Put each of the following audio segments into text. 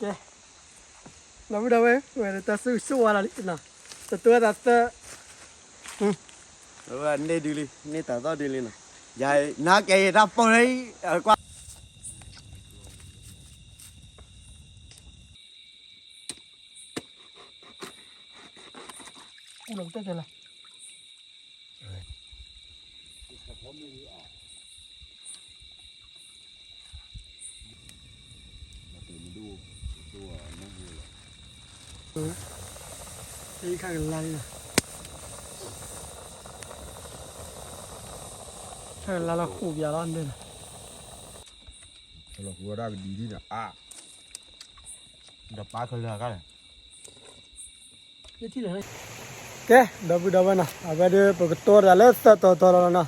ကဲ, ဒီပုၢ်ဒီဝဲၢ်, ဝဲတၢ်ဆိၣ်ဂ့ၤဆိၣ်ဝါလီၤလံနီၤ, တတိၤဝဲသးသၢ, န့ၢ်ဒုလံ, န့ၢ်တၢ်သီၣ်ဒုလံနီၤ, ယၤနာ်ကဲယတၢ်ပီၢ်လံ, ကွၢ် အိၣ်လီၤကတၢၢ်ကဲလီၤ. ခါကလါလီၤ, ခါကလါလီၤဃိးပယၤလီၤ, လီၤဃိးဝဲဒၣ်ကဒံဒံနီၤ, ဒီးပာ်ခဲလၢာ်အခါန့ၣ် ကဲ, ဒီပုၢ်ဒီဝဲၢ်နီၤ, အဝဲဒုးပကတိၤတၢ်လၢသၢတီၤတီၤလီၤနီၤ,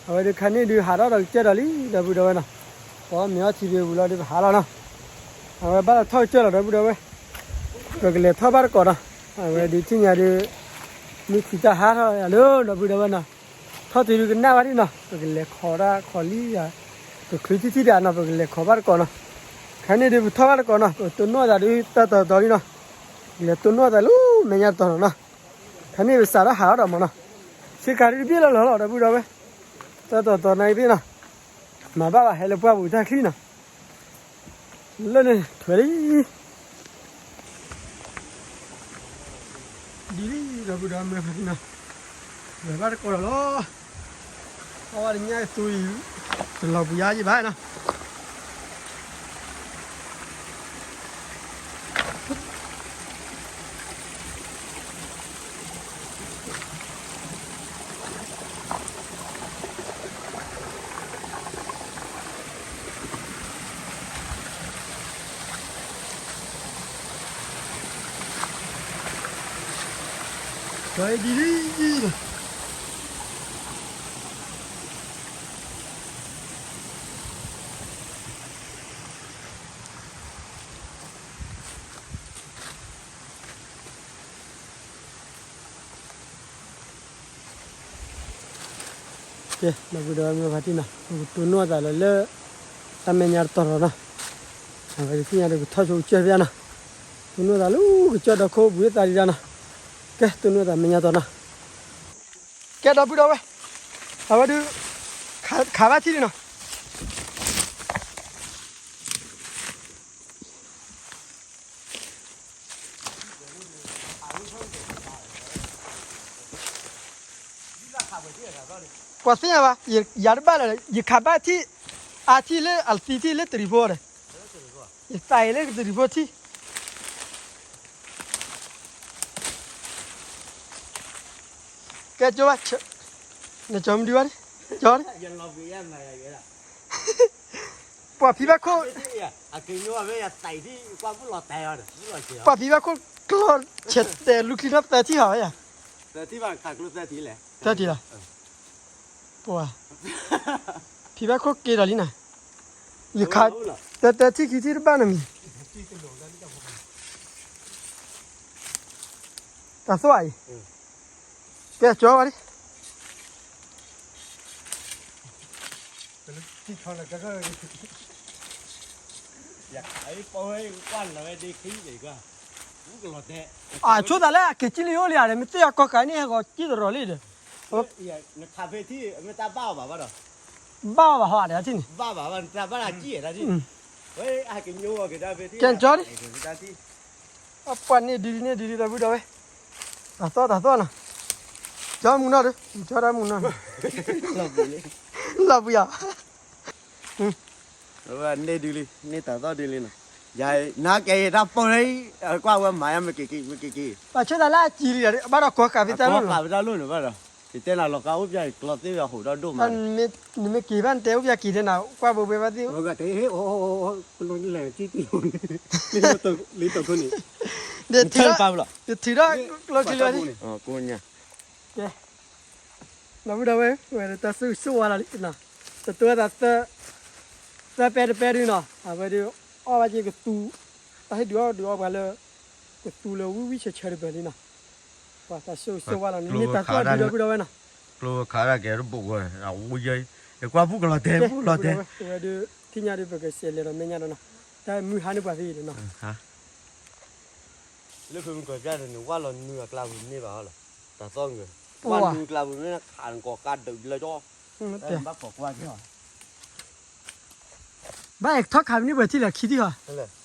အဝဲဒုးခါန့ၣ်ဒုးဟးထီၣ်ဒီးကစၢၢ်ဒီးလံ, ဒီပုၢ်ဒီဝဲၢ်နီၤ, ပမ့ၢ်အီထံဘ့ၣ်ဝံၤလီၤဒုးပဟးလီၤနီၤ, အဝဲဘၣ်လီၤထီၣ်ကစၢၢ်လီၤ ဒီပုၢ်ဒီဝဲၢ်, ပကလဲၤထီၣ်ဘၣ်တကိးနီၤ, အဝဲဒုးထံၣ်ညါဒုး, မ့ၢ်ထံၣ်တၢ်ဟးထီၣ်ယၤလၢ ဒီပုၢ်ဒီဝဲၢ်နီၤ, ထီၣ်တုၤဒုးကနၣ်ဘၣ်ဒံနီၤ, ပကလဲၤခိးတၢ်ခိးလံယၤ, ပချုးထံထံတၢ်နီၤ, ပကလဲၤခိးဘၣ်တကိးနီၤ, ခါန့ၣ်ဒုးပထီၣ်ဘၣ်တကိးနီၤ, ပတိၢ်နီၣ်သးဒုးသၢတီၤတီၤလံနီၤ, ပကလဲၤတိၢ်နီၣ်သးလၢမဲာ်ညါတတီၤနီၤ, ခါန့ၣ်ပစးထီၣ်ဟးထီၣ်ဒီးမးနီၤ, ဆ့ကၤဒုးတဘ့ၣ်လီၤလီၤလီၤ ဒီပုၢ်ဒီဝဲၢ်, သၢတီၤတီၤနာ်က့သ့ၣ်နီၤ, မၤဘၣ်ဘၣ်ဟဲလၢပှၢ်ပူၤတၢ်ချံနီၤ, လၢန့ၣ်ထွဲလံ ဒ်လံ ဒီပုၢ်ဒီဝဲၢ်မ့ၢ်ဖးထံနီၤ, လဲၤဘၣ်တကိးလီၤလီၤ, အဝဲတညါသူအံၤ, တလီၤပူၤယါယံဘၣ်နီၤ. ကဲဒ်လံ ကဲ ဒီပုၢ်ဒီဝဲၢ်မ့ၢ်ဖါတံၢ်နီၤ, ပကတိၢ်နီၣ်သးလၢလၢ တၢ်မဲာ်ညါတတီၤလီၤနီၤ, အဝဲသ့ၣ်ညါဒီးကထီၣ်ဆိကစၢၢ်ဖဲနီၤ, တိၢ်နီၣ်သးလၢကစၢၢ်ဒီခိၣ်ပူၤသးဒံးဒၣ်နီၤ, ကဲ တိၢ်နီၣ်သးမဲာ်ညါတီၤနီၤ, ကဲ ဒီပုၢ်ဒီဝဲၢ်, အဝဲဒုး ခးဘၣ်ထံၣ်လံနီၤ. ကွၢ်သ့ၣ်ညါဘၣ်, ယၤတဘၣ်လၢၤ, ယခးဘၣ်ထံၣ်, အါထံၣ်လၢအသံထံၣ်လၢတရံးဖိဒီး, ယသးအံၤလၢတရံးဖိထံၣ်, ကဲကၠီဘၣ်, နကၠီမဒုဘၣ်, ကၠီ, ပှၤဖံးဘၣ်ခိၣ်, ပှၤဖံးဘၣ်ခိၣ်ကျီၢ်ဆဲးတဲလူၤချံနီၤ သၢထံၣ်ဟးဝဲယၤ, သၢထံၣ်လီၤ, ပှၤဖံးဘၣ်ခိၣ်က့ၤဒီးလံနၤ, ယခး, တၢထံၣ်ခံထံၣ်တဘၣ်နီတမံၤ, တၢ်သွၣ်အံၤ, ကဲကၠီဘၣ်လံ အဆိသးလၢအက့ၤကံၣ်လံအိၣ်လံဧါဒီး မ့ၢ်သ့ၣ်အကီၢ်ကးန့ၣ် ဟဲဂီၤကံၣ်တရီၤလံဒီး, ဘၣ်အီၤဘၣ်ဟီဒီးထံၣ်န့ၣ်, ကဲကၠီလံ အပှၤန့ၣ်ဒ်န့ၣ်ဒ်ဒီပုၢ်ဒီဝဲၢ်, တၢ်သီၣ်တၢ်သီၣ်နီၤ, ကၠီမုၢ်နီၢ်ဒီး ကၠီတၢ်မုၢ်နီၢ်, လီၤပူၤယၤ, န့ၢ်ဒုလံ န့ၢ်တၢ်သီၣ်ဒုလံနီၤ, ယၤနာ်ကဲယတၢ်ပီၢ်လံ, ကွၢ်ဝဲမၤယါမ့ၢ်က့ၤက့ၤ မ့ၢ်က့ၤက့ၤ, ပှၤဆၢသးလၢအစံးလံဒီး ဘၣ်ဒီးကိးဃာ်ဖဲတၢ်လိၣ်န့ၣ်, ကိးဃာ်ဖဲတၢ်လိၣ်န့ၣ်ဘၣ်ဒီး, ယတဲနၤလီၤကါအိၣ်ပျၢ်ကျီသ့ၣ်ဝဲအဟိးဒီးဒိၣ်မး, နမ့ၢ်က့ၤဘၣ်နတဲအိၣ်ပျၢ်က့ၤထဲနၤ ကွၢ်ဘိဘဲဘၣ်သ့ၣ် လံတခိန့ၣ်, ယထံၣ်ဒီးကျိချံလၢ, ကဲ, ဒီပုၢ်ဒီဝဲၢ် ဝဲတၢ်ဆိၣ်ဂ့ၤဆိၣ်ဝါလီၤလံနီၤ, တတိၤဝဲသးသၢ, သၢပဲတပဲဒုနီၤ, အဝဲဒုး အီၣ်ဘၣ်က့ၤကသူ, တၢ်ဟ့ၣ်ဒုးအီၣ်ဒုးအီၣ်ပှၤလၢ, ကသူလၢဝံၣ်ဝံၣ်ဆၢဆၢတပၢၤလံနီၤ, ပှၤတၢ်ဆိၣ်ဂ့ၤဆိၣ်ဝါလီၤန့ၣ် တၢ်ဆိၣ်ဂ့ၤဒီပုၢ်ဒီဝဲၢ်နီၤ, ကျိခးဒၣ်ကဲတဘိးဝဲ, အဝဲယဲ, ယကွၢ်ပူၤကလီၤတဲာ် ပူၤကလီၤတဲာ်, ဝဲဒုး ထံၣ်ညါဒုးပကစဲးလဲၤဒီးမဲာ်ညါဒီးနီၤ, တၢ်မုၢ်ဟါန့ၢ်ပှၤသ့ဒီးနီၤ, လၢဖုမုၢ်ကီၢ်ပျၢ်န့ၣ် နဝၢ်လီၤနုာ်အကျါပူၤန့ၢ်ဘၣ်လီၤ, တၢ်သီၣ်ဂၢၢ်, ဝၢ်နုာ်အကျါပူၤန့ၣ် ခးနကိးကါဒုးလၢကၠီ, ဘၣ်ကိးကွၢ်ကၠီ, ဘၣ်အဲၣ်ထီၣ်ခး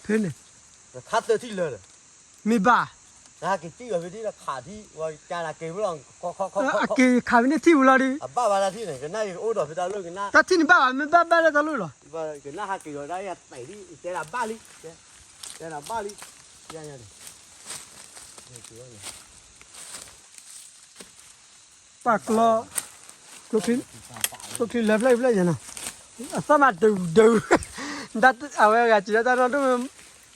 ဖဲန့ၣ်ပှဲၤထံၣ်လၢခံထံၣ်ဟီ, ဖဲန့ၣ်, ခးသၢထံၣ်လၢလၢ, မ့ၢ်ဘၣ် တၢ်က့ၤက့ၤဖဲန့ၣ်လီၤ, အက့ၤခးဖဲန့ၣ်ထံၣ်ပူၤလီၤဒီး, အဘၣ်ဘၣ်တၢ်ထံၣ်န့ၣ် ကနၣ်အိၣ်ဒီးဖဲတၢ်လီၢ်ကနၣ်, တၢ်ထံၣ်န့ၣ်ဘၣ်ဘၣ် မ့ၢ်ဘၣ်ဘၣ်လၢတၢ်လီၢ်လီၤ, ကနၣ်ဟးက့ၤဒီးတၢ်ယတဲဒ် တဲဒၣ်ဘၣ်လံ, တဲဒၣ်ဘၣ်လံ, ယၤယၤန့ၣ် ပှၤကျီ, ကျိချံ, ကျိချံလၢဖျၢၣ်ဖျၢၣ်ယဲနီၤ, အသီၣ်မးဒုးဒုး, အဝဲဂၤစံးဒၣ်တၢ်နီၢ်ဒိၣ်မ့ၢ်,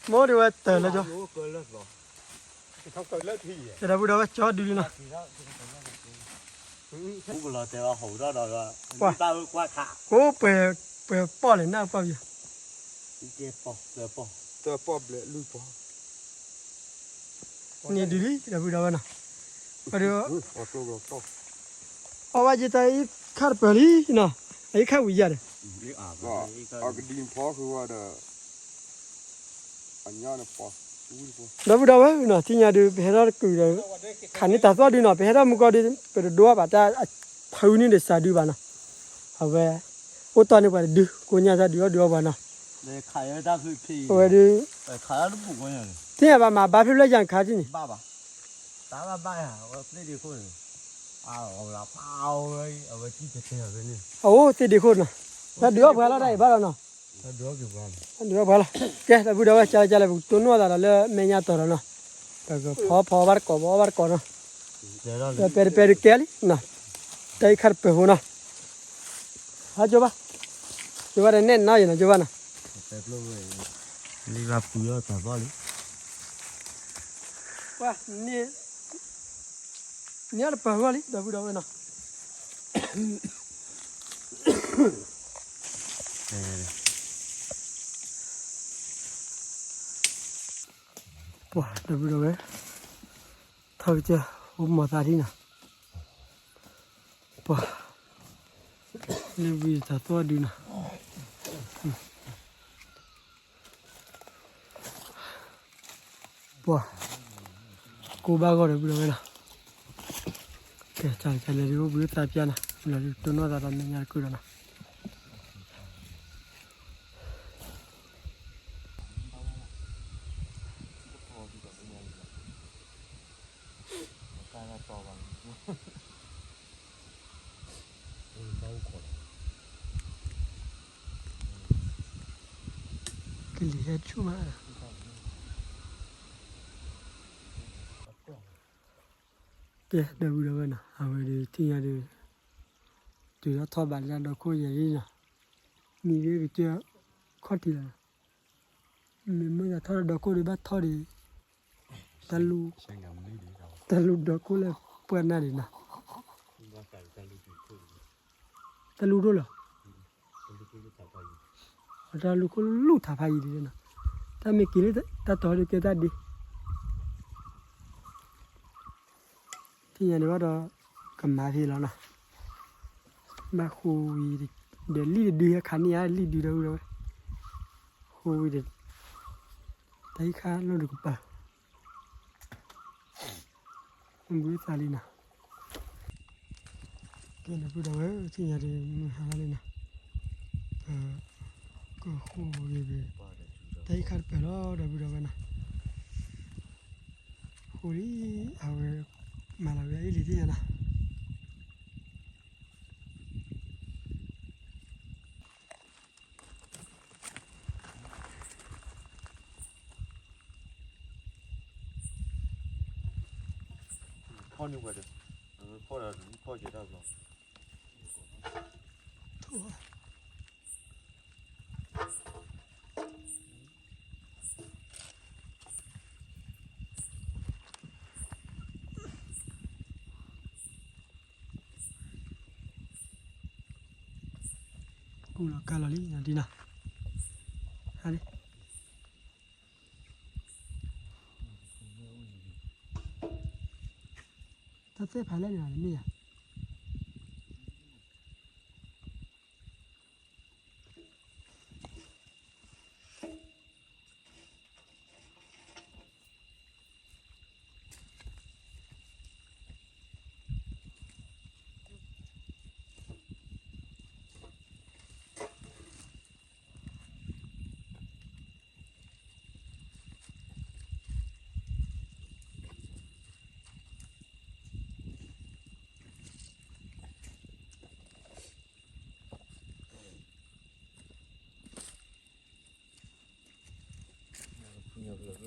မိၢ်ဒုးဝဲတၢ်လၢကၠီ, ဒီပုၢ်ဒီဝဲၢ်ကၠီဒုးလံနီၤ, ပှၤ, ကိးပှဲၤ, ပှဲၤပီၣ်လဲၣ်နၢ်ပီၣ်ပယီၤ, ပီၣ်, န့ၣ်ဒုးလံ ဒီပုၢ်ဒီဝဲၢ်နီၤ, ဒီး အီၣ်ဝဲယတၢ်အံၤခါတပၢၤလံနီၤ, အအံၤခါဝံၤယၤဒီး, ဒီပုၢ်ဒီဝဲၢ်နီၤ ထံၣ်ညါဒုး ပဟဲထီၣ်တကုာ်ဒီး, ခးန့ၢ်တၢ်သီၣ်ဒုးနီၤ ပဟဲထီၣ်မုၢ်ကီၢ်ဒုး ပတဒိဘၣ်တၢ်ဖုန့ၣ်ဒီးစးဒုးဘၣ်နီၤ, အဝဲ, အိၣ်တီၢ်န့ၢ်ပှၤတဒု ကိညါတၢ်ဒုးအီၣ်ဒုးအီပှၤနီၤ, အဝဲဒုး, ထံၣ်ညါဘၣ်မၤဘါဖျၢၣ်ဖျၢၣ်ယၤခါထံၣ်န့ၣ် အအိၣ်သ့ၣ်ဒ့ခိၣ်နီၤ, တၢ်ဒုးအီၣ်ပှၤလီၤတၢ်အံၤဘၣ်ဒီးနီၤ, ဒုးအီၣ်ပှၤလီၤ, ကဲ ဒီပုၢ်ဒီဝဲၢ် ကၢ်လဲၣ်ကၢ်လဲၣ် ပကတိၢ်နီၣ်သးဒီးလၢမဲာ်ညါတီၤဒီးနီၤ, ပကဖီဖီဘၣ်တကိးဘၣ်ဘၣ်တကိးနီၤ, ဒီးပဲတပဲဒုးကဲလံနီၤ, တၢ်အံၤခါတပၢၤဖိနီၤ, ဟါကၠိဘၣ်, ကၠိဘၣ်ဒီးနဲၣ်နီၤယနီၤ ကၠိဘၣ်နီၤ, လံဘၣ်ပူၤလီၤတၢ်သီၣ်လံ ပှၤ, န့ၢ်အတပၢၤဂီၢ်လံ ဒီပုၢ်ဒီဝဲၢ်နီၤ, ပှၤ ဒီပုၢ်ဒီဝဲၢ်, ထီၣ်ကစၢၢ် အိၣ်မၤသးထံနီၤ, ပှၤ, လၢဝံတၢ်သီၣ်ဒုးနီၤ ပှၤ, ကိးဘၣ်ဂီၢ်ဒီးပုၢ်ဒီဝဲၢ်နီၤ, ကဲ ကၢ်လဲၣ်ကၢ်လဲၣ်ဒုး အိၣ်ဘှံးသးပျၢ်နီၤ လီၤဒုးတိၢ်နီၣ်သးဒီးမဲာ်ညါတကုာ်ဒီးနီၤ ကလံၤဟဲဆူၣ်မး, ကဲ ဒီပုၢ်ဒီဝဲၢ်နီၤ အဝဲဒုးထံၣ်ညါဒုး, တုၤထီၣ်ထီၣ်ဘးလၢတၢ်ဒီခိၣ်ယဲၢ်အံၤနီၤ, မံၤဂ့ၤကစၢၢ်ခီၣ်ထံးလီၤ, မ့ၢ်မ့ၢ်ယၤထီၣ်ဒီခိၣ်ဒုးဘၣ်ထီၣ်ဒံး, တၢ်လူ, တၢ်လူဒီခိၣ်လၢပှၢ်နၢ်ဒံးနီၤ, တၢ်လူဒိၣ်လီၤ, တၢ်လူခိၣ်လူၢ်ထးဖးယံၤဒံးနီၤ, တၢ်မ့ၢ်က့ၤလၢတၢ်တီၤဒုးကဲတၢ်ဒ့ ထံၣ်ညါန့ၣ်ဘၣ်ဒီး ကမၤဖဲလီၤနီၤ, ဘၣ်ဃိဝံၤဒီး လံၣ်တဒုဟဲခးန့ၢ်ဧါ လံၣ်ဒုဒီပုၢ်ဒီဝဲၢ်, ဃိဝံၤဒီး တၢ်အံၤခါလီၢ်ဒုးကပၤ ဘုသးလံနီၤ, ကဲဒီပုၢ်ဒီဝဲၢ် ထံၣ်ညါဒီးမုၢ်ဟါလီၤလံနီၤ, ပကဃိဝံၤဒီး တၢ်အံၤခါတပၤလီၤ ဒီပုၢ်ဒီဝဲၢ်နီၤ, ဃိလံ အဝဲ မၤလီၤဝဲအံၤလံသ့ၣ်ညါနီၤ ဖီၣ်န့ၢ်ဝဲဒီး ဖီၣ်ဒီးဖီၣ်ကဲတၢ်ဘျီ ကူၣ်လီၤကါလီၤလံ ဒ်နီၤ ဟါလံ တၢ်သ့ၣ်ဖးလဲၣ်န့ၣ်မ့ၢ်ယၤ တၢ်သ့ၣ်ဖးလဲၣ်န့ၣ်မ့ၢ်ယၤ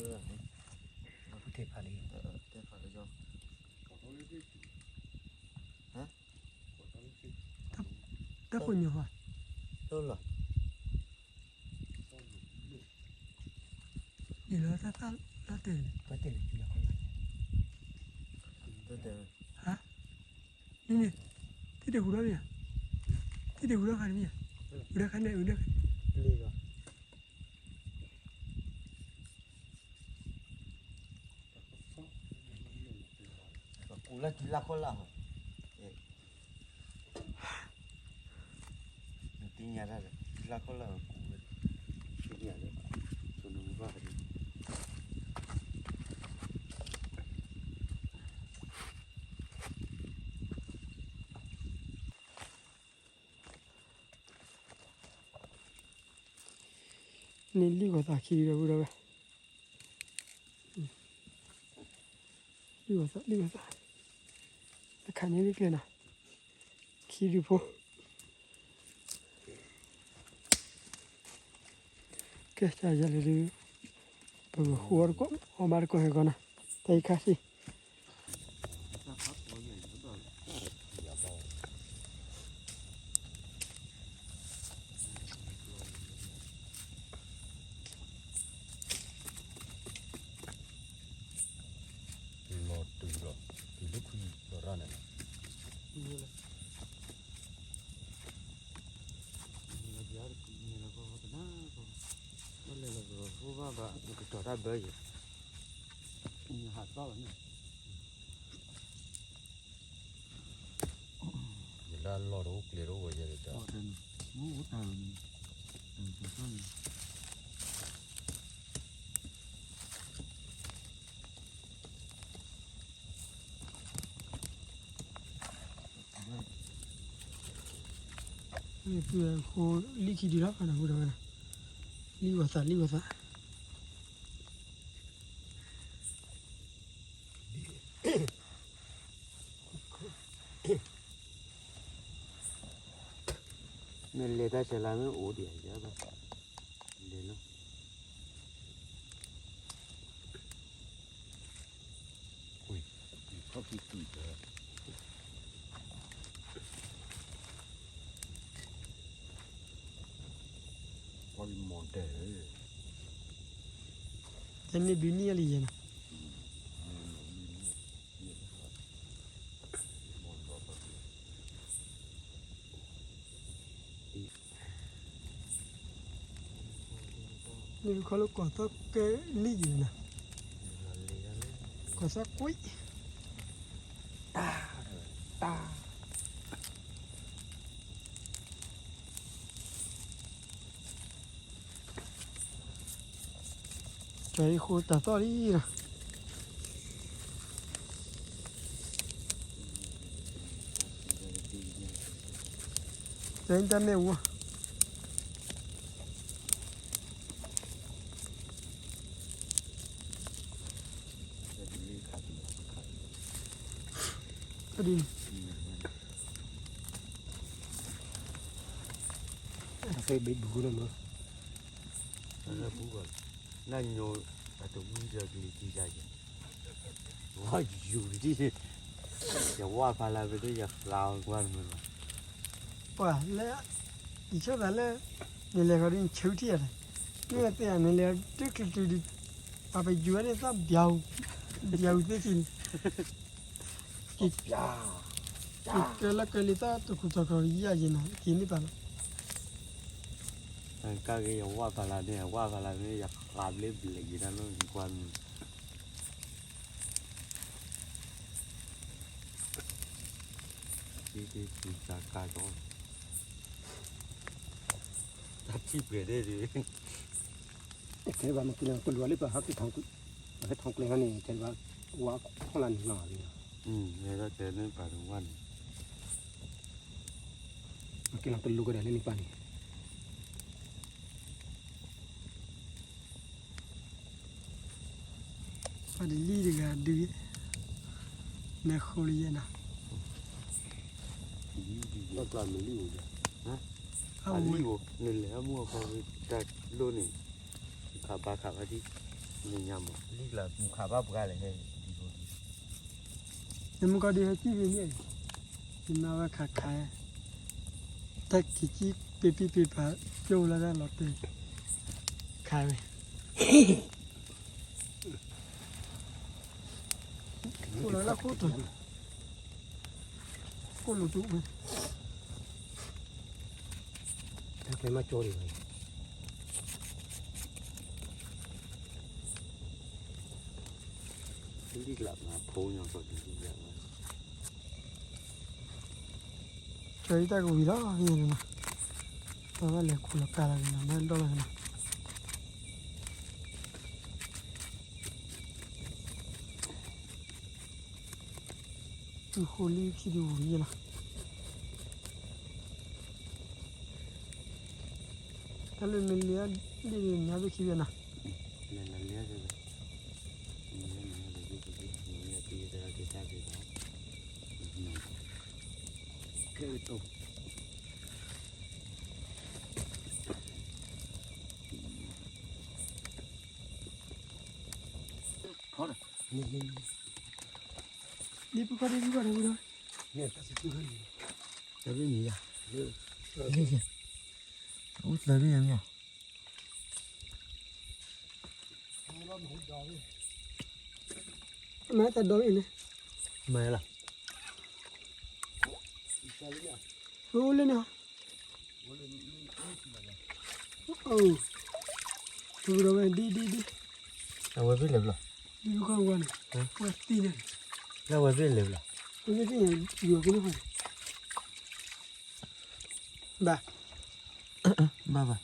ဖုထံဖးလံ, တဲဖးလံ, ဟါ, တၢ်ဖိညိၣ်ဟါ, လီၤ, ဒ်လီၤတၢ်သၣ်လီၤတဲာ်, ပတဲလီၤ, ဟါ, န့ၣ်န့ၣ်, ထံၣ်ဒ့ၣ်ဟူထီၣ်မ့ၢ်ဧါ, ထံၣ်ဒ့ၣ်ဟူထီၣ်ခါန့ၣ်မ့ၢ်ဧါ, ဟူထီၣ်ခါန့ၣ် ဟူထီၣ်ခါ ပကူလၢထံလၢကီၢ်လၢဟီ, နသ့ၣ်ညါတၢ်ဒီး ထံလၢကီၢ်လၢဟီကူဝဲ, သ့ၣ်ညါလၢ ဆိနမူဘၣ်ဖဲန့ၣ် န့ၣ်လံၣ်ဂီၤသးခံဒီး ပုၢ်ဒီဝဲၢ်, လံၣ်ဂီၤသး လံၣ်ဂီၤသး, တခါန့ၣ်လံကျဲနီၤ, ခံဒုဖိ, ကဲ ကယၤလဲၤဒုး, ပကဃုအီၣ်တကိး အီၣ်ဘၣ်တကိးဟဲကီးနီၤ, တၢ်အံၤခါဆံး လီၤတုၤလီၤ, တုၤလၢခွံလီၤရၣ်န့ၣ်လီၤ, လီၤဘၣ်, ဘၣ်လဲၤလီၤ ပကဃိဘၣ်ဘၣ် ပကတီၤတၢ်ဘၢယဲၢ်, ဟးသီၣ်လီၤန့ၣ် ယလၢအလီၢ်တအိၣ်ကျဲတအိၣ်ဝဲယဲၢ်ဒီး, ဃိလံၣ်ခံဒုလီၤ, လံၣ်ဝီၤသး လံၣ်ဝီၤသး မ့ၢ်လဲၤတၢ်ဆဲးလၢမ့ၢ်အိၣ်ဒံးဧါ, လဲၤလီၤ, ခီၣ်ဖံးကွံာ် တန့ၢ်ဘုးနံၣ်အလံယဲၢ်နီၤ, န့ၣ်ခီလၢကီၤသီၣ်ကဲလံယဲၢ်နီၤ, ကီၤသီၣ်ကွံာ် တၢ် တၢ် ကၠီၤအံၤဃိတၢ်သီၣ်လံလီၤ, ကၠီၤအံၤတၢ်မ့ၢ်ဝါ ဒ်န့ၣ်, ဖဲဘ့ၣ်ဘူးလီၤမး, နညိ, အတဝံၤဒီးကလံၤတံၢ်ယၤယဲၢ်, ဝါယူၤဒ်, ယဝၢ်ဖးလၢဖဲဒၣ်ယဃါဝဲကွၢ်မးလီၤ, ပှၤလၢ, ယဆိသးလၢ, နလဲၤဃီၤဒ်နဆၢထံၣ်ယၤလဲၣ်, မ့ၢ်တဲယၤနလဲၤတုၤကျုးတုၤဒံး, ပှၤပယူၤဝဲန့ၣ်သၣ်ဘျီ, ဘျီသ့ၣ်က့ၤန့ၣ် ကကလီကလံၤသၣ်တခူၣ်ထီၣ်ခီၣ်ယဲၢ်ယဲၢ်နီၤ က့ၤန့ၢ်ပာ်လီၤ, ကါက့ၤယဝၢ်ဖးလၢန့ၣ် ယဝၢ်ဖးလၢန့ၣ် ယဃးဘျ့ဘျဲးက့ၤတၢ်လီၢ်ယကွၢ်မး, တၢ်ထံၣ်ပှဲၤဒၣ်ဒ် ထဲဘၣ်မ့ၢ်က့ၤလီၤတလူၤလၢပဟးက့ၤ, ဟဲထီၣ်ကျဲဟီန့ၣ် ထဲဘၣ်, ဝါခီၣ်လၢနုာ်လီၤလံ, ဟဲထီၣ်ကျဲလၢပာ်တဝၢ်န့ၣ်, မ့ၢ်က့ၤလီၤတလူၤကဒီးလၢန့ၣ်ပာ်န့ၣ်, ပှၤဒ်လံတဂၤဒုး, နဃိလံယဲၢ်နီၤ, လံအိၣ်, နလဲၤအမိၢ်အဃီတၢ်လိၣ်န့ၣ်, ခးဘၣ်ခးဘၣ်ဒ်, လံၣ်ညါမး လံၣ်ကျါပူၤခးဘၣ်ပှၤလဲၣ်ဟဲ ဒ်ဖိဒ် နမူကီၢ်ဒုးဟဲစံၣ်ဖဲန့ၣ်, နမၤဝဲခးခး, တၢ်ကံကံပ့ပံပ့ပၤ ကၠိလၢတၢ်လီၤတဲာ်, ခးဝဲ, အိၣ်လၢလၢခိၣ်တီၤ, ခိၣ်လိၤတူၢ်ဝဲ, တၢ်ဖဲမၤကၠိဒံးဘၣ် လံၣ်ကျါမၤဖိညါကီၢ်ဒုးလံၣ်ကျါမၤ, တၢ်အံၤတၢ်ကဝံၤလီၤ ယဲန့ၣ်နီၤ, ပဘၣ်လဲၤခူၣ်လီၤကါလီၤက့ၤနီၤ မ့ၢ်ဒီၣ်လီၤက့ၤနီၤ, ဃိလံခံဒုးဝံၤယဲလီၤ, တၢ်လၢမ့ၢ်လံဒ်န့ၣ် ညါဘ့ၣ်ခံဘ့ၣ်နီၤ, လၢလၢလၢ ကဲကတိၤ, ဒ်ပူၤခီဒ်ပူၤခီဒ်ပူၤခီ, တၢ်ဘ့ၣ်မံၤယါ, အိၣ်သၢဘ့ၣ်ယါမ့ၢ်ယါ မၤတၢ်ဒီဘ့ၣ်န့ၣ်, မၤလီၤ, အိၣ်လၢန့ၣ်, အိၣ်, ဒ်ဒ်ဒ်, အဝဲဘ့ၣ်လဲၤဘျီ, ဒ်ပူၤခီဝဲန့ၣ်, ဝဲသံန့ၣ်, လၢအဝဲဘ့ၣ်လဲၤဘျီ, ဝဲသံန့ၣ်, ယူၤကန့ၣ်ဃီန့ၣ် ဘၣ်, ဘၣ်ဘၣ်,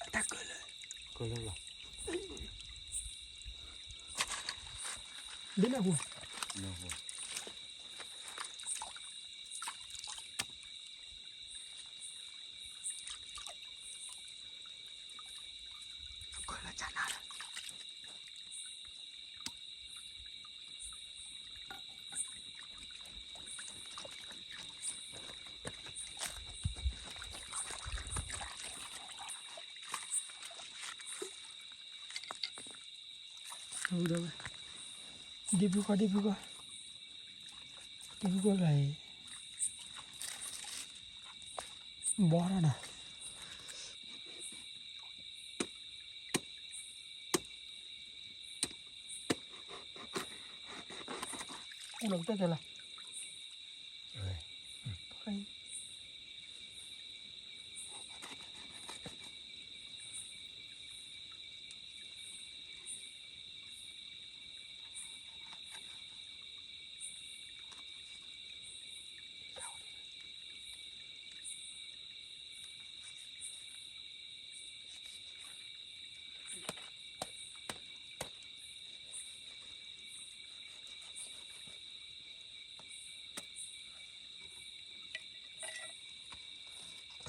တၢ်ကလၢာ်, ကလၢာ်လီၤ, ဒ်နၢ်ဟူ, နၢ်ဟူ, ကလၢာ်ကနၣ်လီၤ. ဒ်ပူၤခီ ဒ်ပူၤခီ, ဒ်ပူၤခီဂၤအံၤ, ဘီထီၣ်နီၤ. အိၣ်လီၤကတၢၢ်တဲလီၤ.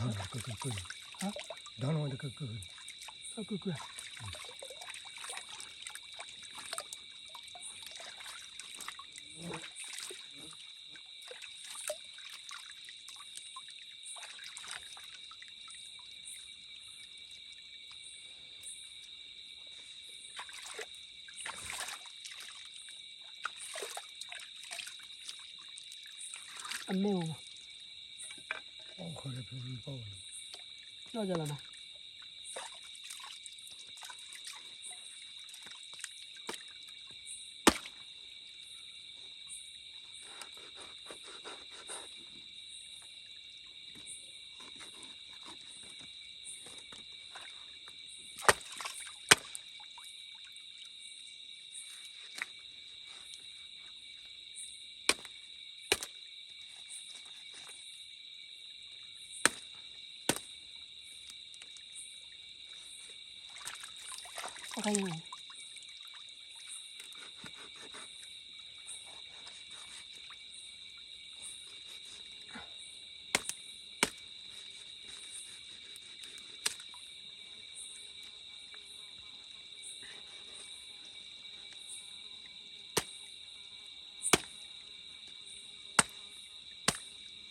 ဒီးနဝဲတကကုၢ်ကုၢ်, ဒီးနဝဲတကကုၢ်ကုၢ်, ကုၢ်ကုၢ်. အမ့ၢ်မး, လီၤယလီၤနီၤ.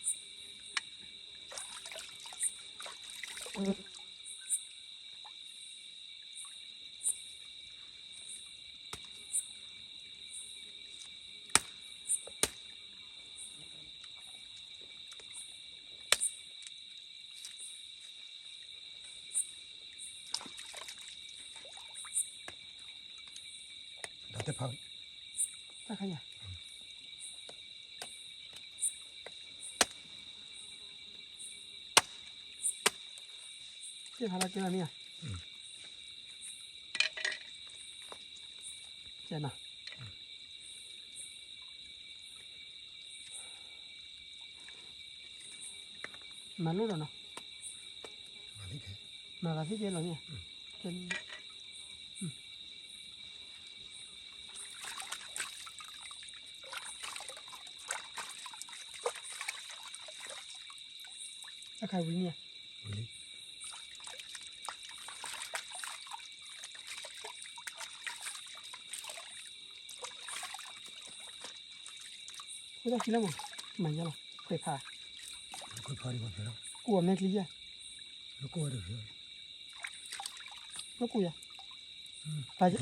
ဖးဝဲ, တၢ်ခါယၤ, ကဲဖးလၢကဲလီၤမ့ၢ်ဧါ, ကဲနီၤ. မၤလိဒီးနီၤ, မၤသ့ကဲလီၤန့ၣ်, တၢ်ခါဝံၤန့ၣ်, ဃိတၢ်ခံလီၤမး, မၤညါလီၤ, ခွဲးဖး, ခွဲးဖးဒ်, ကိးအမဲာ်ချံယဲၢ်, လၢကိးဝဲတ, လၢကိးယၤ, ပာ်ကဲ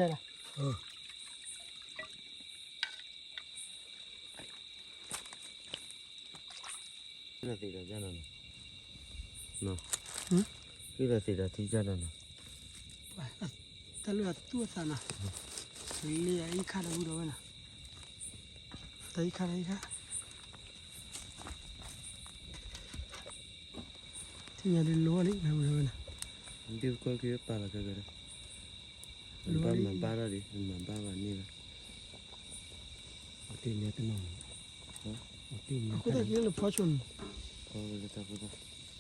ဒီး, သ့ၣ်ဒီးယၤနီၤ, သ့ၣ်ဒီးသ့ၣ်ဒီးထံယၤနီၤနီၤ, တၢ်လၢအသူၣ်အသးနီၤ, လၢအအံၤခါဒီးဝံၤဒီးဝဲနီၤ, တၢ်အံၤခါဒီးအံၤခါ ထံၣ်ညါဒ်လိၤလံ မ့ၢ်ဝဲန့ၣ်, ဒ်ကီၢ်က့ၤပာ်လီၤခဲကဲဒီး, မ့ၢ်ဘၣ်မၤဘၣ်ထီၣ်ဒံး မၤဘၣ်ဘၣ်န့ၣ်လီၤ, အတ့ၢ်ညါတနီၤ, အဃိသတးက့ၤလၢဖီဆိန့ၣ်,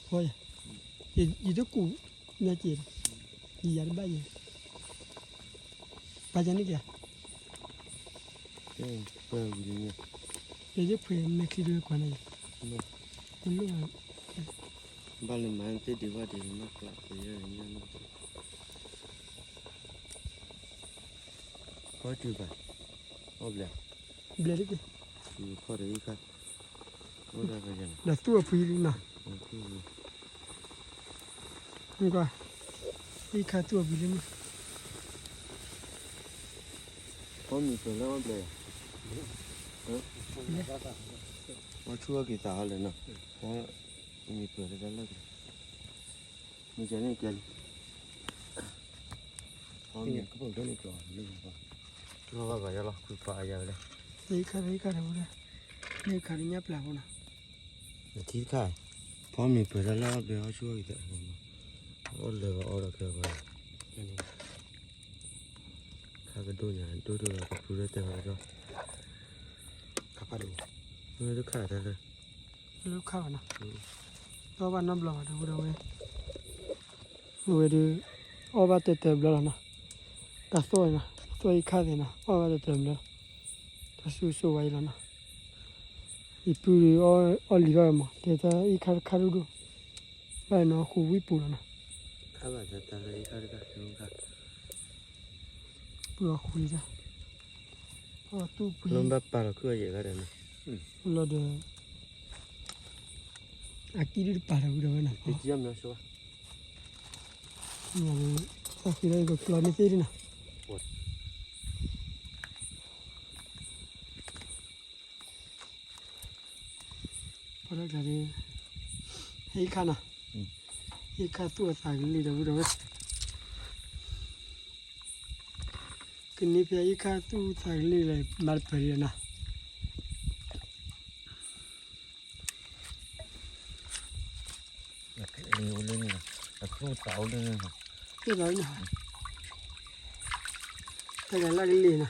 ဖီ, ယတကူၣ်ညါက့ၤ, ယယၤတဘၣ်ယဲ, ပာ်ယၤန့ၣ်က့ၤ ယဲယဖှဲးမဲာ်ချံဒုးကွၢ်န့ၣ်, တလိၣ်, ဘၣ်လၢမၤသ့ၣ်ဒံးဘၣ်ဒံး မၤကျးပယဲၢ်ညါနီၤ, ခီတုၤဘၣ်, အီၣ်ဘျဲၣ်, ဘျဲၣ်တက့ၢ်, ခီဒီးအံၤခါ, ဒီးသူၣ်အဖှံလံနီၤ, ကွၢ်, အံၤခါသူၣ်အဖှံလံမး ဖီမ့ၤပၢၤလၢအီၣ်ဘျဲၣ်, အီၣ်ဆူၣ်အီၣ်က့ၤသးအီၤလဲၣ်နီၤ, ဖီမ့ၤပၢၤလၢတၢ်လၢက့ၤ, မ့ၢ်ကဲန့ၣ်ကဲလံ, ဖီမ့ၤ, ဘၣ်ဂၤယလီၤ ခွံဖီအယၤဝဲလဲၣ်, အံၤခါဒီးအံၤခါဒီးဝဲလဲၣ်, မ့ၢ်ခါဒီးညၣ်ပျၢ်ဖိနီၤ, နထံတခါ, ဖီမ့ၤပၢၤတၢ်လၢအီၣ်ဘျဲၣ်အီၣ်ဆူၣ်အီၣ်က့ၤသး, အီၣ်လၢၤဘၣ်အီၣ်ဒီးကဲဘၣ်, ခါကဒိၣ်ညါ ဒိၣ်ဒိၣ်ဒီးကဖုလၢတဲဝဲဒီး, တခါတၢ်လၢ, လၢခါဘၣ်နီၤ, တအီၣ်ဘၣ်နီတဘျီဘၣ် ဒီပုၢ်ဒီဝဲၢ်, အဝဲဒုး, အီၣ်ဘၣ်တၢၢ်တၢၢ်ဘျီလီၤနီၤ, တၢ်သီၣ်နီၤ, သီၣ်အံၤခါသ့ၣ်နီၤ အီၣ်ဘၣ်တၢၢ်တၢၢ်ဘျီ, တၢ်ဆူၣ်စိဝဲအံၤလီၤနီၤ, ယပုၢ်ဒုးအီၣ်လံၤဘၣ်မး တဲတၢ်အံၤခါတခါဒိၣ်ဒိၣ်, ဘၣ်နီၤဃုာ်ဝံပူၤလီၤနီၤ, ခါဘၣ်တၢ်တၢ်လၢအံၤခါတခါ, ပုၢ်အီၣ်ဃုာ်လံတၢ်, အီၣ်သူၣ်ပှံၤ, လီၤဘၣ်ပာ်လီၤခုၣ်အယဲၢ်ဂၤဒီးနီၤ, လီၤဒီး အကံၣ်ဒုးတပာ်ဒီးဝံၤဒီးဝဲနီၤ, တကံၣ်အီၣ်မ့ၢ်ဆိဘၣ်, သီၣ်ဃံလၢယကကျီန့ၢ်သ့ၣ်ဒ်နီၤ, ပှၤတၢ်ကျါဒုး, ဟဲအံၤခါနီၤ, အံၤခါသူၣ်အသးကလံၤဒီးဝံၤဒီးဝဲ, ကန့ၢ်ဖဲအံၤခါသူၣ်အသးကလံၤလၢမၤတပၢၢ်ဒံးနီၤ အိၣ်လၢန့ၣ်လီၤ, အခိၣ်သးအိၣ်လၢန့ၣ်လီၤ, တၢ်လၢလၢကလံၤနီၤ,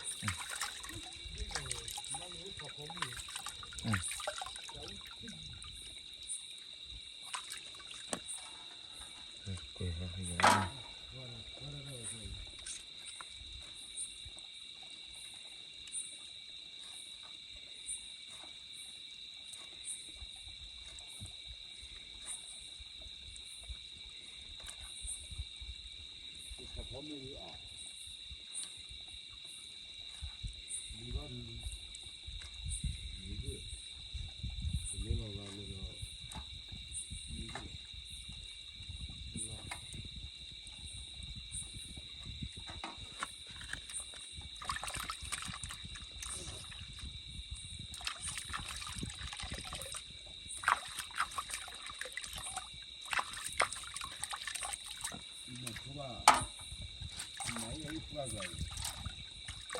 ကွဲးဟဲဟဲ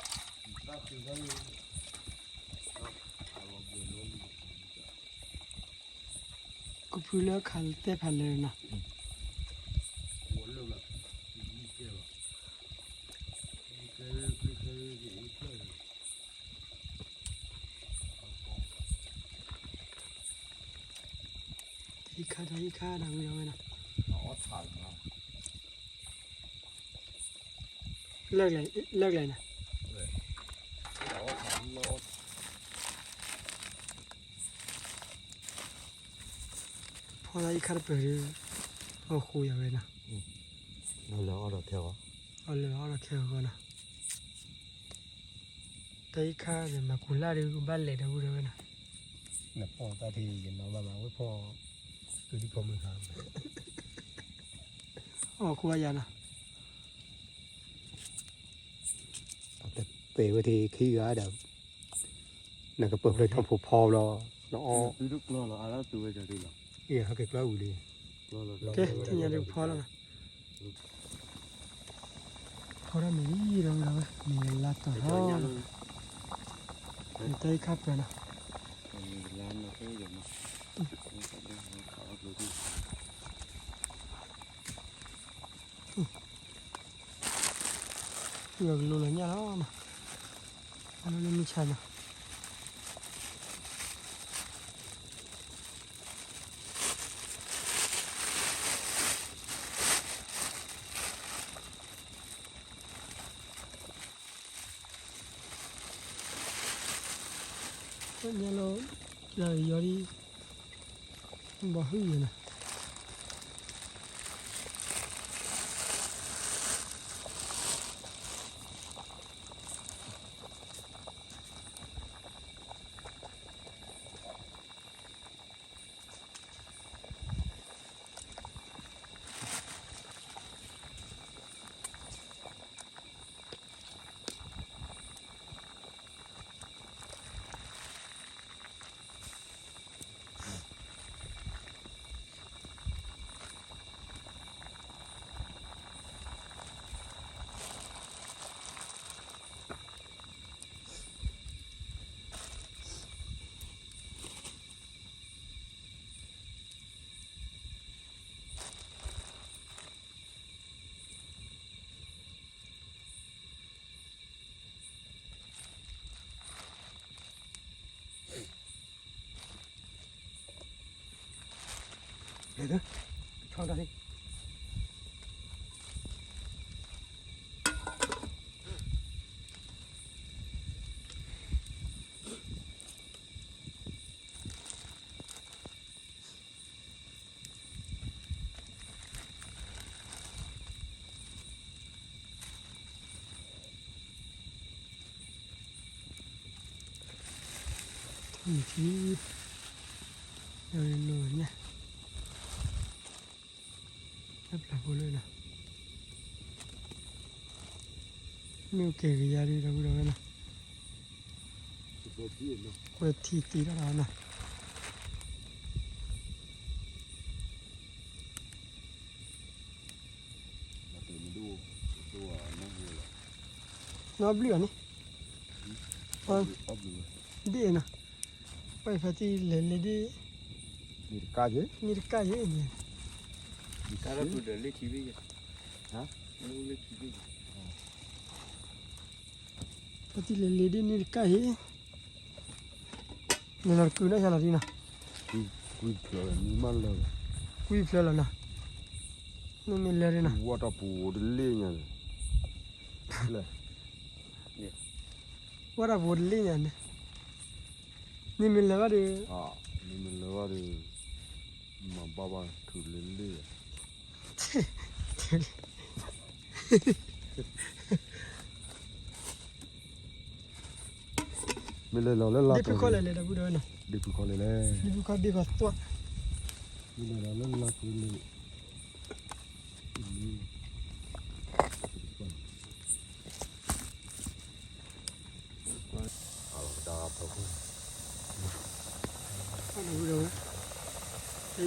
ကဖုလၢခးတဲဖးလဲၢ်နီၤ. တဟံးခါ တဟံးခါ ဒီးဝံၤဒီးဝဲနီၤ. လၢကျဲ လၢကျဲန့ၣ် ဖီလာ်အံၤခါတပၢၢ်ဒီး အီၣ်ဃိယၤဝဲနီၤ. အီၣ်လၢအီၣ်ဒီးခဲအီၤ, အီၣ်လၢအီၣ်ဒီးခဲအီၤနီၤ. တၢ်အံၤခါန့ၣ် မၤကူၤလၢ်ဒီး ဘၣ်လဲၤဒီးဝံၤဒီးဝဲနီၤ. နပီၢ်တၢ်ထံၣ်ယနီၤဘၣ်မး ဝဲဖီ ကဒုဖီမုၢ်ခါ အီၣ်ဃိယၤနီၤ. ပတဲဝဲတ့ၢ်ခံဂၤဒီး နကပၢၢ်ဖျၢၣ်ထီၣ်ဖိဖီလီၤ, နအီၣ် အ့ ဟဲက့ၤကျီဝံၤလံ, ကဲ ထံၣ်ညါဒုးဖီလီၤနီၤ. ဖီထီၣ်မ့ၢ်လံဒီးဝဲ, မ့ၢ်လါတီၤထီၣ်, မ့ၢ်တၢ်အံၤခါပၢၢ်နီၤ. ယွၤကလူလီၤညၣ်လီၤနီၤ, အလီၢ်လၢမုၢ်ဆါနီၤ. ညါလီၤ, ယီၤဒ် ဘီဟုၣ်ယၤနီၤ. ထံၣ်, လၢညါ, တၢ်ပျၢ်ဖိလၢနီၤ, မ့ၢ်အိၣ်ကဲၤကယၤဒုးဒီးဝဲနီၤ, ဝဲထံၣ်တံၢ်တၢ်နီၤ. နီၢ်ဘျုးအီၤန့ၣ်, ဒ်နီၤ, ပဖါတံၢ်လဲၤလဲၤဒ်, နံၤတကၢ်ယဲ, နံၤတကၢ်ယဲန့ၣ်, ဖါတံၢ်လဲၤလဲၤဒ်နံၤတကၢ်ယဲ, လဲၤလီၤတကုာ်နီၢ်ယါလီၤဒ်နီၤ, ကွံဖျၢၣ်လီၤနီၤ, နမ့ၢ်လဲၤဒ်နီၤ, ဝဲတၢ်ပူၤတလ့ၣ်ညါန့ၣ်, ဝဲတၢ်ပူၤတလ့ၣ်ညါန့ၣ်, နမ့ၢ်လဲၤဘၣ်ဒီး, နမ့ၢ်လဲၤဘၣ်ဒီး, မၤဘၣ်ဘၣ်ထုးလ့လ့ၣ် မ့ၢ်လဲၤလီၤလၢလါပူၤလဲၣ်, ဒ့ၣ်ဖုခီလဲၣ်လဲၣ်, ဒ့ၣ်ဖုခီလဲၣ်လဲၣ်, ဒ့ၣ်ဖုခီဘ့ၣ်ခီသွါ, မ့ၢ်လဲၤလီၤလၢလါပူၤလဲၣ်, တၢ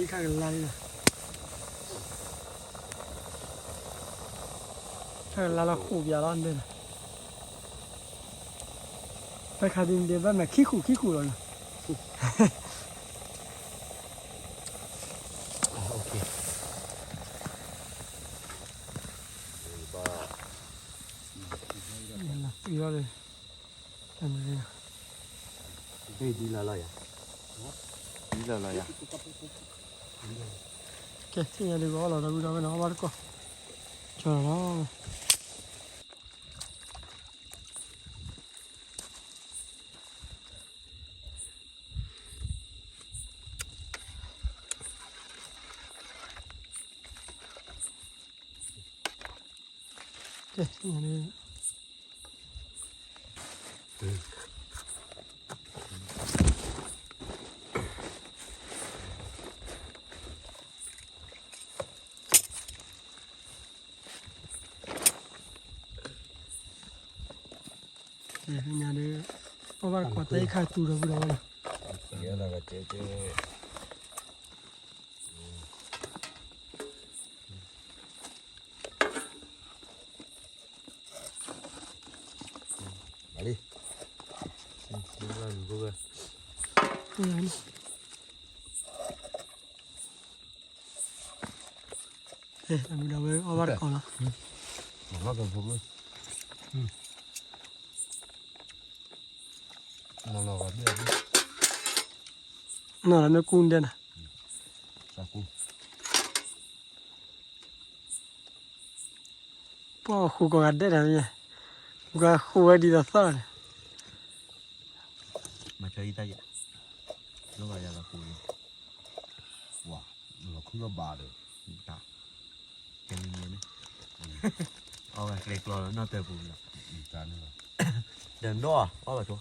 ်ကလါလီၤဃိးပၠးလီၤန့ၣ်, တၢ်ကလါလီၤဃိးပၠးလီၤန့ၣ်. တၢ်ခါဒ်န့ၣ်ဒ်ဘၣ်မး ခံဃုာ်ခံဃုာ်လီၤနီၤ. ဒ်လီၤလီၤယၤ, ဒ်လီၤလီၤယၤ, ကဲ သ့ၣ်ညါဒ်ဂီၤလီၤ ဒီပုၢ်ဒီဝဲၢ်နီၤ အီၣ်ဘၣ်တကိး, ကၠီလီၤ. ကဲ ညါဒ် အီၣ်ဘၣ်တကိးတၢ်အံၤခါတူၤဒီပုၢ်ဒီဝဲၢ်နီၤ. မၤလံ, ဒီပုၢ်ဒီဝဲၢ်အီၣ်ဘၣ်တကိးလီၤ. နီၤလီၤမ့ၢ်ကူဒဲနၤ, ပှၤဃုကီးဂၤဒဲးနၤမ့ၢ်, ဃုကီးဃုဝဲဒ်သိးသီၣ်န့ၣ်, မၤဆၢအံၤတၢ်ယဲ, လီၤဂာ်ယၤလီၤဃုလီၤ, ဝါ, လီၤခုလီၤဘၣ်ဒီး, တၢ်, ကဲမံၤမံၤန့ၣ်, အဝဲကျဲကျီလီၤနီၢ်တၢ်ပူၤလီၤ, တၢ်န့ၣ်လီၤ, ဒီးနီၢ်, အီၣ်ဘၣ်ဆိ,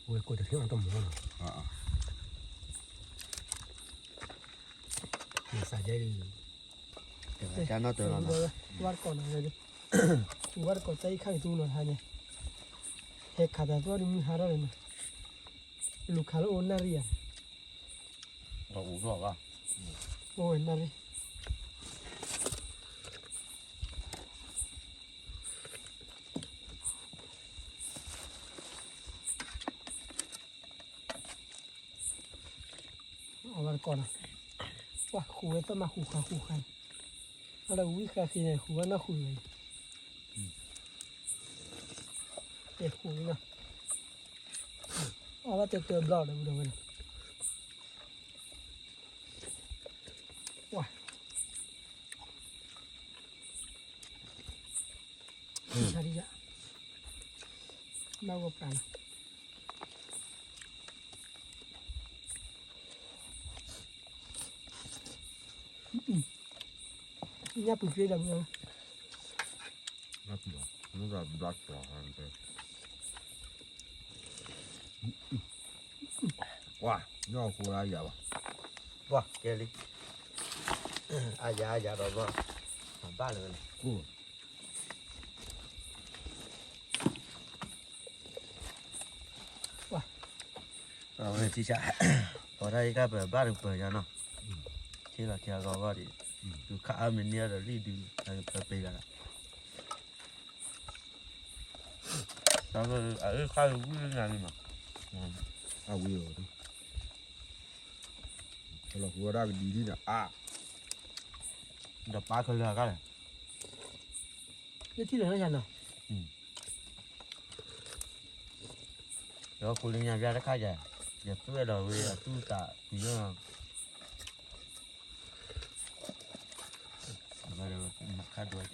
ဝဲကိးတထံၣ်အီၣ်တမီၤလီၤ, စးဒဲ, ဝါတကိးနီၤ, ဝါတကိးတၢ်အံၤခါက့ၤသူနီၤဟါန့ၣ်, ဟဲခးတၢ်သီၣ်ဒ်မုၢ်ဟါထီၣ်န့ၣ်နီၤ, လူၤခးလၢအိၣ်နၣ်ရံၣ်ဧါ, အိၣ်နၣ်ရံၣ် အဝဲတကိးနီၤ, ပှၤဃုဝဲသၣ်မးဃုဃာ်ဃုဃာ်, အလၢဝံဃာ်ဃ့န့ၣ် ဃုဝဲနီၢ်ဃုဝဲ, ဃုနီၤ, အဝဲတတၢဘျီဒီးဝဲဒီးဝဲနီၤ, ပှၤ ဆါဒံးယၤ, ဘၣ်ဂီၤပှၤလီၤ, ညၣ်ပူၤသ့ဒီး, ဝါ, နီၢ်ဃိအါယၤဘၣ်, ပှၤကဲလံ, အါယၤအါယၤဒီးဘၣ်, ဘၣ်လၢၤန့ၣ်, ပှၤ, အဝဲထံဆး, ပှၤတၢ်အံၤကပၢၤဘၣ်တပၢၤညါနီၤ, ထံလီၤခံဂီၤဂီၤဒံး, ဒုးခးအါမ့ၢ်န့ၢ်ဒီးလံၣ်ဒုး, ပၢၤပ့ၤဂၤလီၤ အအၢၣ်ခါဝံၣ်နၤန့ၣ်မး, အဝံၣ်အီၤ, လီၤဃုဝဲဒၣ်ကဒံဒ်န့ၣ်အါ, ဒီးပၢ်ခဲလၢာ်အခါလဲၣ်, လၢထံၣ်လၢာ်နီၤ, ဒီးခိၣ်လၢညါဘျါတခါယၤ, ယသွဲၣ်ဒီးဝဲအသူၣ်သးပူၤလီၤ, ခါဒိး တဲ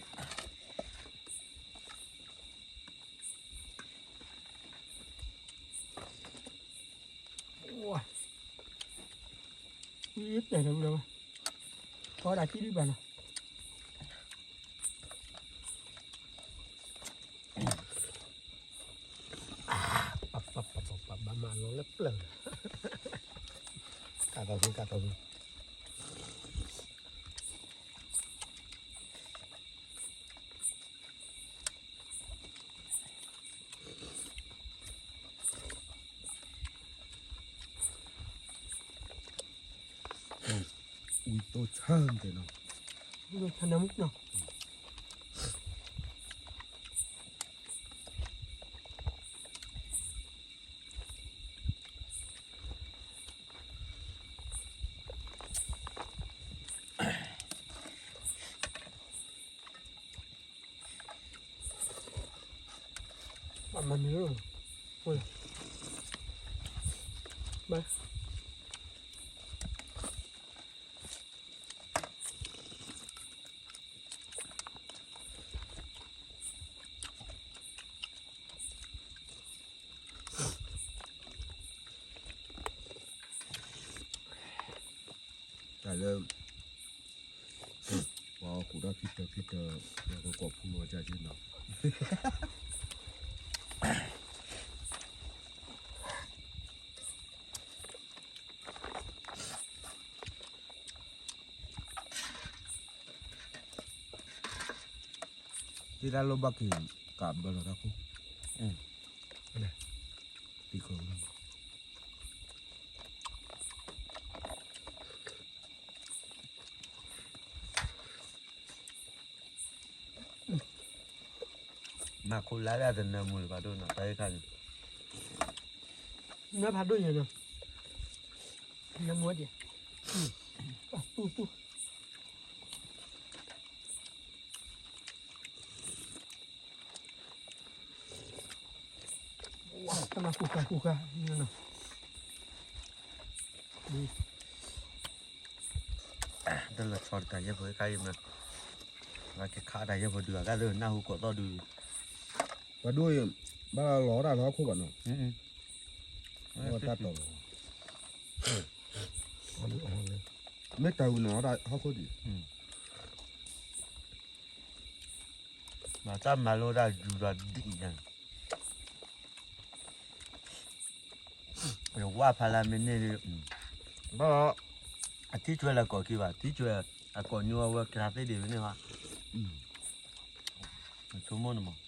ာ်လီၤ, ထီဒါကံဒံးဘၣ်နီၤ, ပပပပပ ဘၣ်မၤလီၤလၢပျၢၤ, ကးသီၣ်ဖု ကးသီၣ်ဖု ဝံတိၢ်ဆၢတဲနီၤ, ဝံတိၢ်ဆၢနမုၢ်နီၤ, ဝံတိၢ်ဆၢနမုၢ်နီၤ, မၤမံၤလီၤ, ဝဲ, ဘၣ် တၢ်လၢ ပှၤအီၣ်ကူၣ်တၢ်ဖံတၢ်ဖံတၢ် ပှၤကကိးဖူလီၤကၢ်က့နီၤ, တၢ်လၢဘၣ်က့ၤ ကးဘၢလီၤတၢ်ခိၣ်, သံခိၣ် မၤခိၣ်လါဒၣ်တနၢမူလၢၤဘၣ်ဒိၣ်နီၤ တၢ်အံၤခါန့ၣ်, နၢဖးဒိၣ်ညါနီၤ, နၢမူဒံး, တူၢ်တူၢ် တၢ်မၤကူၣ်ဃာ်ကူၣ်ဃာ်, တၢ်လၢဆီတကးယဲၢ်ဖိခါအံၤမး, ဝဲကခးတၢ်ယဲၢ်ဖိဒုးအဂၤသ့ၣ် နၢ်ဟူကိးသီၣ်ဒုး, ပှၤဒိၣ်အံၤ ဘၣ်လီၤတၢ်လၢဟီၣ်ခိၣ်ဘၣ်နီၤ, တၢ်တီၢ်လီၤ, မ့ၢ်တၢ်ဝံၤနီၤ တၢ်ဟီၣ်ခိၣ်ဒံး, မၤတၢ်မၤလိတၢ်ယူၤဒီးဒံးညါ, ယဝၢ်ဖးလၢမ့ၢ်န့ၢ်, ဘၣ်, အထံၣ်ဆွဲလၢကိးခံဘၣ် ထံၣ်ဆွဲ, အကိးညိအဝဲကရၤသ့ၣ်ဒ့ၣ်မ့ၢ်န့ၢ်ဘၣ်, ဆိကမိၣ်န့ၣ်မး,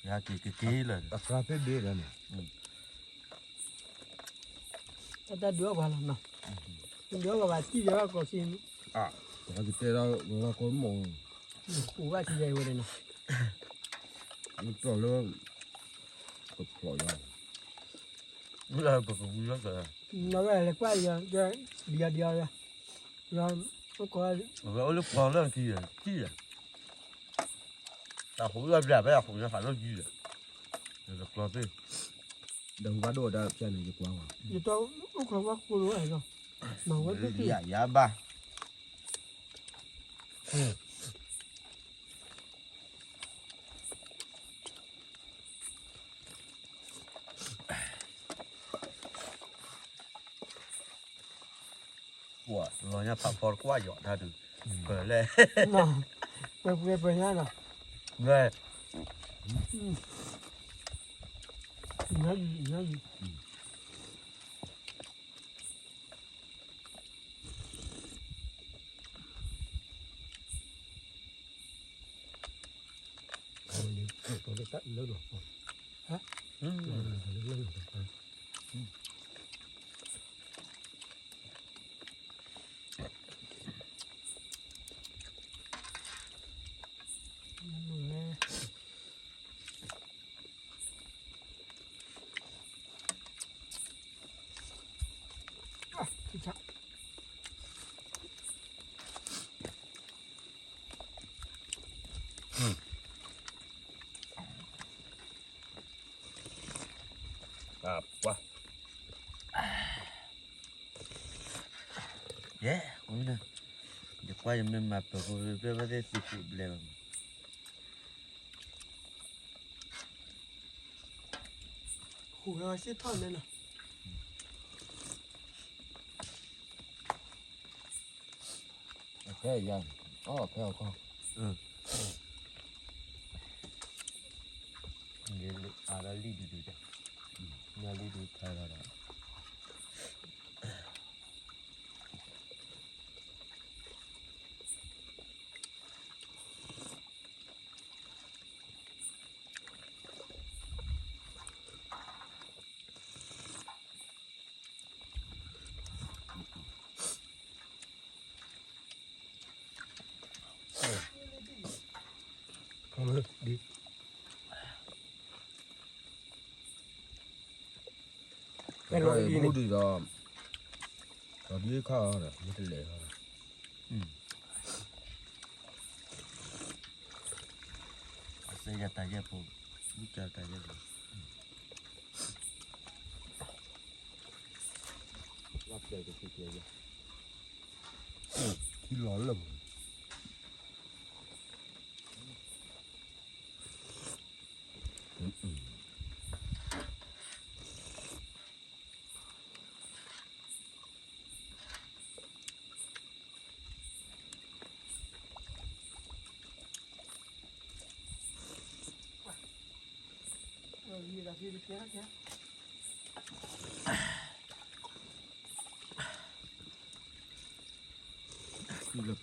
ယဟဲက့ၤကက့ၤလၢာ်, အကရၤသ့ၣ်ဒ့ၣ်ဒီးန့ၣ် တၢ်ဒုးအီၣ်ပှၤလီၤနီၤ, ဒုးအီၣ်ပှၤဘၣ်စံၣ်ယဲဘၣ်ကိးခံ, ပှၤကတဲဒၣ်လီၤကီမီၣ်, ပူၤဘၣ်စံၣ်ယဲဝဲန့ၣ်နီၤ, မ့ၢ်တီၢ်လၢ, ကဖျိးယၤ, လၢဝဲလဲၤကွၢ်ယၤ, ဒံးဒံး, အိၣ်လၢပှီၤလၢခံ, စံၣ်ယဲ, တၢ်ဟူးလၢဘျၢၣ်ဖဲအဟူးညါဖးလၢယံၤ, ယကျီသ့ၣ်, ဒီးဟူးဘၣ်ဒိၣ်ဒီးဖျဲၣ်န့ၣ် ယကွၢ်ဝဲ, ယတအိၣ်ခိးဝဲကိးလီၤဝဲလီၤ, မၤဝဲသ့ၣ်သ့ၣ်, ယၤဘၣ်, ပှၤလီၤညါဖးဖီတကွၢ်ယီၤတၢ်ဒုး, ပလဲၣ်, ပှဲၤပှဲၤပှဲၤညါနီၤ, ဝဲ, ညါယံၤ, ညါယံၤ ပှၤ, ယဲ, ယကွၢ်ယမ့ၢ်မၤပၢၤဖိဖဲဝဲသ့ၣ်သုးခိၣ်ဘျဲၣ်ဘၣ်မး ဟူးဝဲအီၤစ့ၢ်ထီၣ်လဲၣ်နီၤ, အခဲအံၤ, အခဲအံၤခီ, အါလၢလံၣ်ဒုဒု, လံၣ်ဒုဖဲလီၤဒီး ဖဲလီၤအံၤန့ၣ်, မူဒံးဒီး, ဒီးဒ်ခါအီၤဒီး မ့ၢ်တလဲၤအီၤဒီး, အစဲယတၢ်ယဲၢ်ဖိ, မ့ၢ်ကတၢ်ယဲၢ်ဖိ ထံလီၤလၢာ် လၢပၢၢ်လိာ် လၢပၢၢ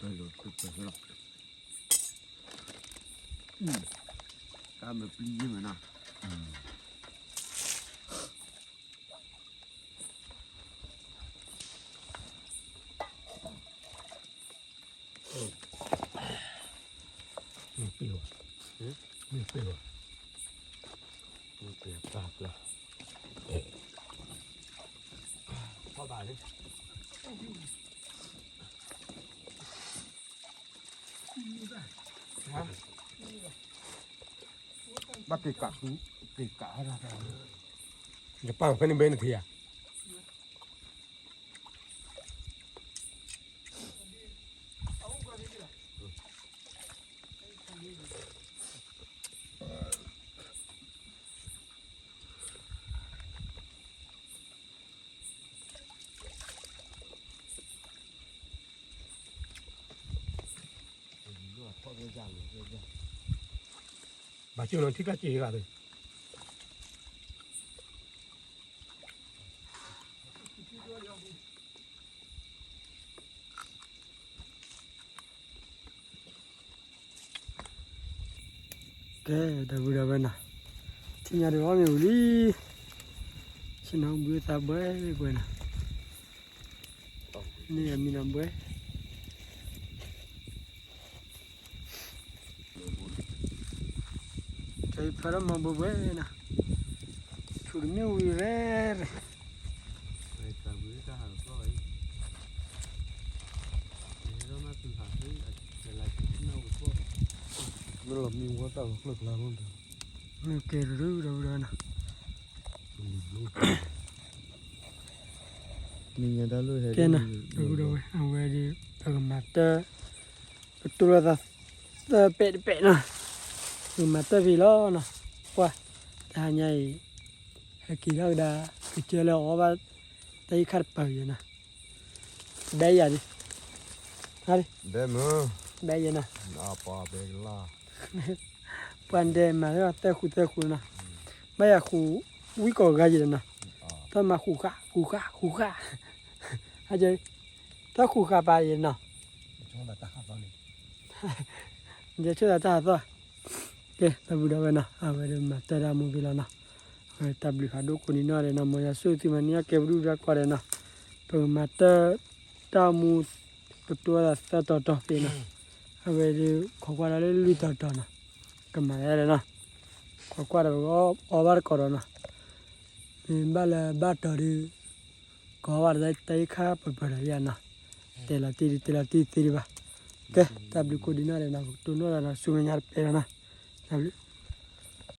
်လိာ် တၢ်မၤပျံၤယဲၢ်မးနီၤ မ့ၢ်ပ့ၢ်ဘၣ်, မ့ၢ်ပ့ၢ်ဘၣ်, မ့ၢ်ပ့ၢ်ပၢ်ပျၢ်, ထီၣ်ဘၣ်လံ, ဘၣ်ပ့ၢ်ကးသူ, ပ့ၢ်ကး, ယပၢ်ဖဲန့ၣ်ဘဲနထံၣ်ဧါ ဘၣ်ကၠိၣ်လီၤထံကၢ်စ့ၢ်ကီးသ့ၣ် ကဲ ဒီပုၢ်ဒီဝဲၢ်နီၤ, ထံၣ်ညါဒုးအီၣ်မ့ၤဝံၤလံ, ဆ့ၣ်နီၤဘှံးသးဘှဲကွဲနီၤ, န့ၣ်အမံၤနီၤဘှဲ ကဲဖၢထီၣ်မၤဘှဲဘှဲနီၤ, ဆူၣ်တမ့ၢ်ဝံၤရဲၣ်, မ့ၢ်လီၤမံဝဲတၢ်လီၤကျၢၢ်ကျါမ့ၢ်ဒီး, မ့ၢ်ကဲတရူၢ်ဒီပုၢ်ဒီဝဲၢ်နီၤ, ကဲနီၤ ဒီပုၢ်ဒီဝဲၢ် အဝဲဒီး ပကမၤတၢ် ပတိၢ်လိာ်သးသၢပဲာ်တပဲာ်နီၤ, ပကမၤတၢ်ဖဲလီၤနီၤ, ပှၤ တဟါညါအံၤ ဟဲက့ၤထီၣ်ကဒါ ကစၢၢ်လၢအီၣ်ဘၣ် တၢ်အံၤခါတပၤယဲနီၤ, ဘဲယၤဒ်, ဘဲမုၢ်, ဘဲယဲနီၤ, ပှၤဒဲးမၤလၢသၢဃူသၢဃူနီၤ, ဘၣ်ယၤဃူ ဝံၣ်ကီၢ်ဂၤယဲနီၤ, တၢ်မၤဃူဃာ် ဃူဃာ် ဃူဃာ်, ဟဲက့ၤ တၢ်ဃူဃာ်ပာ်ယဲနီၤ, ယဆိကမိၣ်တၢ်ဟးသီ, ကဲ ဒီပုၢ်ဒီဝဲၢ်နီၤ အဝဲဒီးမၤတၢ်တၢ်မူဖဲလီၤနီၤ, အဝဲတၢ်ဘျုးဖးဒိၣ်ကိးနံၤနီၢ်ဒဲးနီၤ မ်ယွၤဆိၣ်ဂ့ၤသုမၤန့ၢ်အကဲပဒုၣ်ပဒါကိးဒဲးနီၤ, ပကမၤတၢ် တၢ်မူ ပတိၢ်သးသၢတီၤတီၤဖဲနီၤ, အဝဲဒီးခိးကွၢ်ဒီးလၢလွံၢ်တီၤတီၤနီၤ, ကမၤဒ်လဲၣ်နီၤ, ခိးကွၢ်ဒီးပကအီၣ်ဘၣ်တကိးဒီးနီၤ, မ့ၢ်ဘၣ်လၢဘၣ်တီၤဒုး ကီဘၣ်တၢ်တၢ်အံၤခါပၢၢ်ပၢၢ်ဒီးယၤနီၤ, တဲလီၤတံၢ်ဒုး တဲလီၤတံၢ်သ့ဒံးဘၣ်, ကဲ တၢ်ဘျုးကိးဒံးနီၢ်ဒဲးနီၤ ပကတိၢ်နီၣ်သးဒီးဆူမဲာ်ညါတပဲာ်လီၤနီၤ, တၢ်ဘျုး